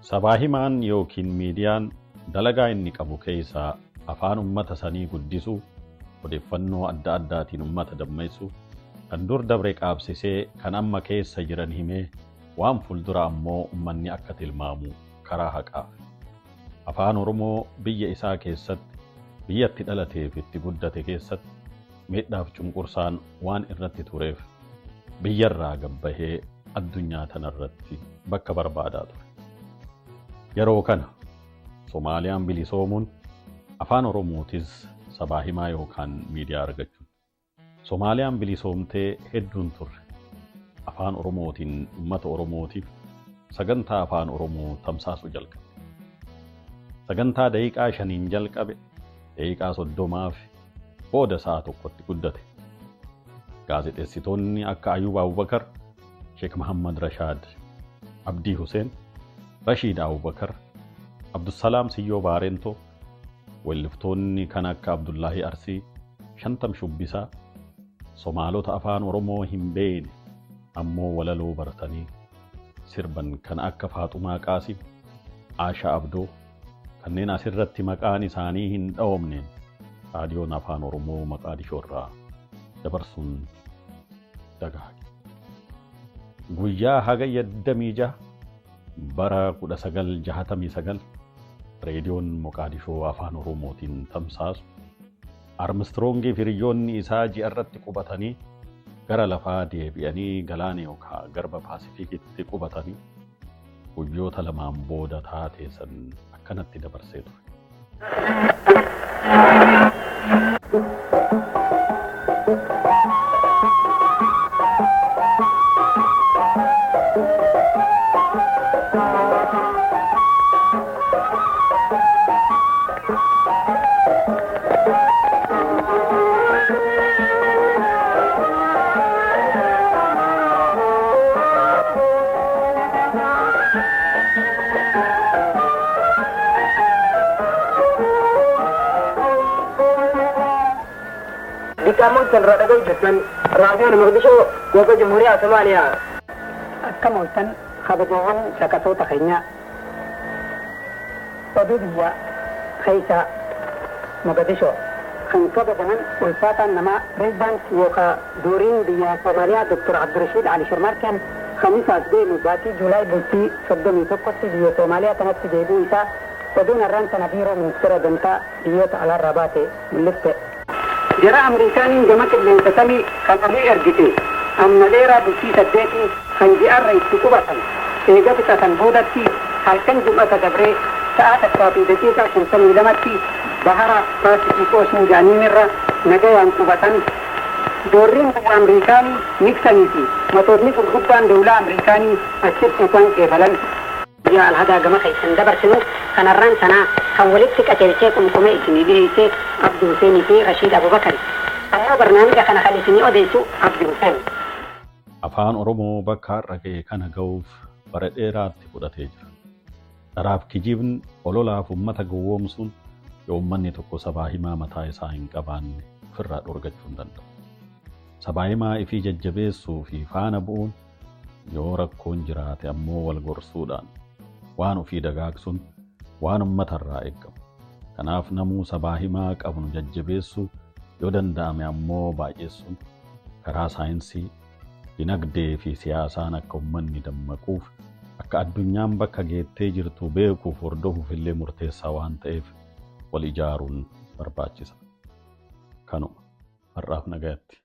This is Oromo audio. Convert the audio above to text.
Sabaa himaan yookiin miidiyaan dalagaa inni qabu keessaa afaan uummata sanii guddisuu, odeeffannoo adda addaatiin uummata dammeessuu, kan dur dabre qaabsisee kan amma keessa jiran himee waan fuuldura ammoo uummanni akka tilmaamu karaa haqaaf. Afaan Oromoo biyya isaa keessatti, biyyatti dhalateef itti guddate keessatti miidhaaf cunqursaan waan irratti tureef biyyarraa gabbahee addunyaa tanarratti bakka barbaadaa ture. Yeroo kana Somaaliyaan bilisoomuun afaan Oromootis sabaa himaa yookaan miidiyaa argachuun. Somaaliyaan bilisoomtee hedduun turre. Afaan Oromootiin uummata Oromootiif sagantaa afaan Oromoo tamsaasuu jalqabe. Sagantaa daqiiqaa 5 jalqabe daqiiqaa 30 booda sa'a 1tti guddate. Gaazexeessitoonni akka Ayuub Abubakar, Sheek Muhammad Rashaad, Abdii Huseen, Rashiid Abubakar, Abdusalaam Siyyoo Baarentoo, weelliftoonni kan akka Abdullaahi Arsii, Shantam Shubbisaa, Somaalota afaan Oromoo hin beekne ammoo walaloo baratanii sirban kan akka Faaxumaa Qaasim, Aashaa Abdoo, kanneen asirratti maqaan isaanii hin dhawamneen raadiyoon afaan Oromoo Maqaadishoo irraa dabarsuun dagaage. Guyyaa hagayya 26 bara 1969 reediyoon Moqaadishoo afaan Oromootiin tamsaasu Armstroongii fi hiriyoonni isaa ji'a irratti qubatanii gara lafaa deebi'anii galaana yookaan garba Paasifiikitti qubatanii guyyoota lamaan booda taatee san akkanatti dabarsee ture. Dikaamoon irraa dhaga'u jirtan raadiyoon Moqdishoo goga Jamhuuriyaa Somaaliyaa. Akkam ooltan kabajawwan caqasoota keenyaa. Oduu biyyaa keessaa Mogadishoo kan kabajaman ulfaataan namaa pireezidaant yookaan duuriin biyya Somaaliyaa Dr. Abdirashiid Ali Sharmaarkaan Khamiisaas deemu baatii Juulaay bultii 31tti biyya Somaaliyaa kanatti deebi'uu isaa oduun har'aan sana biiroo ministeera gamtaa biyyoota alaarraa baate mul'ifte. Jara Ameerikaaniin gama qilleensa samii kan olii ergite amma dheeraa bultii 8 kan ji'arra itti qubatan eega fixatan boodatti halkan jum'ata dabree sa'a 1:52tti bahara Paasifiik Ooshin jaaniinirra nagayaan qubatan. Doorriin biyya Ameerikaanii Niksanii fi matootni gurguddaan dawlaa Ameerikaanii achitti isaan qeebalan. Guyyaa alhadaa gama keessan dabarsinu kanarraan sanaa kan walitti qajeelchee qumqumee isinii dhiheesse Abdi Huseenii fi Rashiid Abubakari. Ammoo barnaamija kana kan isinii odeessu Abdi Huseen. Afaan Oromoo bakka har'a ga'e kana ga'uuf bara dheeraatti fudhatee jira. Dharaaf kijibni ololaaf uummata gowwoomsuun yoo uummanni tokko sabaa himaa mataa isaa hin qabaanne ofirraa dhorgachuu hin danda'u. Sabaa himaa ifii jajjabeessuu fi faana bu'uun yoo rakkoon jiraate ammoo wal gorsuudhaan waan ofii dagaagsuun waan uummatarraa eegamu. Kanaaf namuu sabaa himaa qabnu jajjabeessuu yoo danda'ame ammoo baay'eessuun karaa saayinsii, dinagdee fi siyaasaan akka uummanni dammaquuf akka addunyaan bakka geettee jirtu beekuuf hordofuuf illee murteessaa waan ta'eef wal ijaaruun barbaachisa. Kanuma har'aaf nagayatti.